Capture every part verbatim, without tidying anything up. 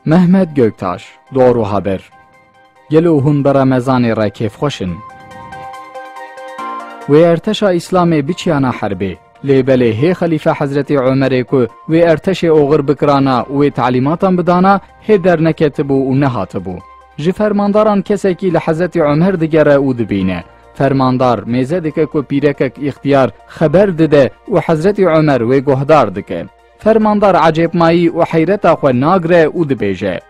Mehmet Göktaş, Doğru Haber. Gelo hûn bi Remezanê re kêfxweş in? Wê erteşa Îslamê biçiyana herbê. Lê belê hê Xelîfe Hezretî Omerê ku wê erteşê oxir bikirana û wê talîmatan bidana, hê derneketibû û nehatibû. Ji fermandaran kesekî li Hezretî Omer digere û dibîne. Fermandar mêze dike ku pîrekek îxtiyar xeber dide û Hezretî Omer wê guhdar dike. Fermandar ecêbmayî û heyreta xwe nagre û dibêje,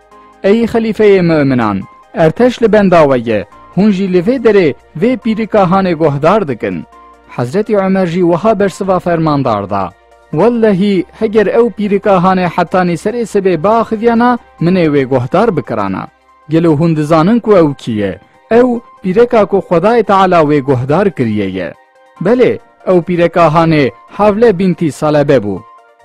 Ey xelîfeyê mu'minan, erteş li benda we ye, hûn jî li vê derê vê pîrika hanê guhdar dikin. Hezretî Omer jî wiha bersiva fermandar da, Wellehî, heger ew pîrika hanê hetanî serê sibê biaxiviyana, min ê wê guhdar bikirana. Gelo hûn dizanin ku ew kî ye? Ew, pîreka ku Xwedayê Teala wê guhdar kiriye ye. Belê, ew pîreka hanê Havle bîntî Salebe bû.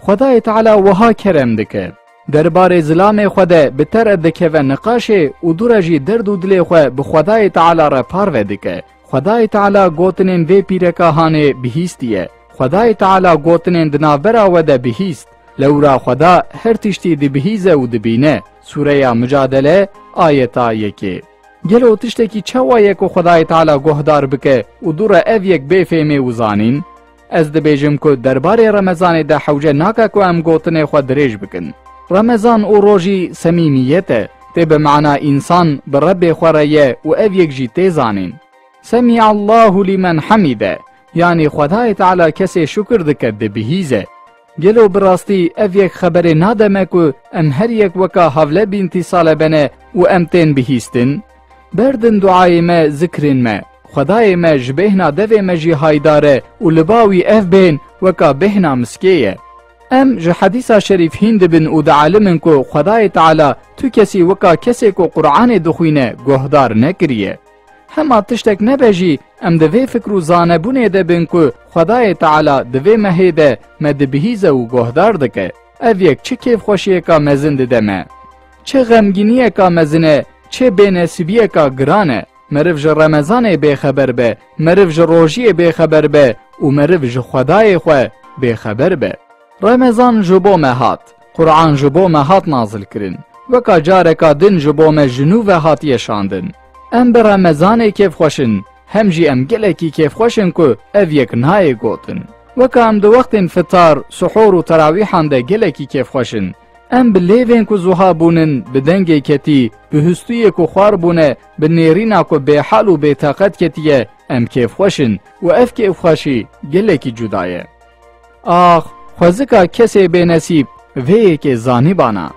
Xwedayê Teala wiha kerem dike. Derbarê zilamê xwe de bi te re dikeve niqaşê û dû re jî derd û dilê xwe bi Xwedayê Teala re parve dike. Xwedayê Teala gotinên vê pîreka hanê bihîstiye. Xwedayê Teala gotinên di navbera we de bihîst. Lewra Xweda her tiştî dibihîze û dibîne. Sûreya Mucadele, ayeta yekê. Gelo tiştekî çawa ye ku Xwedayê Teala guhdar bike û dû re ev yek bê fêmê û zanîn? Ez dibêjim ku derbarê Remezanê de hewce nake ku em gotinê xwe dirêj bikin. Remezan û rojî semîmiyet e, tê bi mana însan bi Rebbê xwe re ye û ev yek jî tê zanîn. Semîallahu lîmen hamîde, yanî Xwedayê Teala kesê şukir dike dibihîze. Gelo bi rastî ev yek xeberê nade me ku em her yek weka Havle bîntî Salebene û em tên bihîstin? Berdin duayê me, zikrên me. Xwedayê me ji bêhna devê me jî haydar e û li ba wî ev bêhn weka bêhna miskê ye. Em ji hedîsa şerîf hîn dibin û dialimin ku Xwedayê Teala tu kesî weka kesê ku Qur'anê dixwîne guhdar nekiriye. Hema tiştek nebe jî, em di vê fikr û zanebûnê de bin ku Xwedayê Teala di vê mehê de me dibihîze û guhdar dike. Ev yek çi kêfxweşiyeka mezin dide me! Çi xemgîniyeka mezin e, çi bênesîbiyeka giran e! Meriv ji Remezanê bêxeber be, meriv ji rojiyê bêxeber be û meriv ji Xwedayê xwe bêxeber be. Remezan ji bo me hat, Quran ji bo me hat nazil kirin. Weka careka din ji bo me ji nû ve hatiye şandin. Em bi Remezanê kêfxweş in, hem jî em gelekî kêfxweş in ku ev yek nayê gotin. Weka em di wextên fitar, suhur û terawîhan de gelekî kêfxweş in. Em bi lêvên ku zuha bûnin, bi dengê ketî, bi hustûyê ku xwar bûne, bi nêrîna ku bêhal û bêteqet ketiye, em kêfxweş in û ev kêfxweşî gelekî cuda ye. Ax, xwezika kesê bênesîb, vê yekê zanîbana.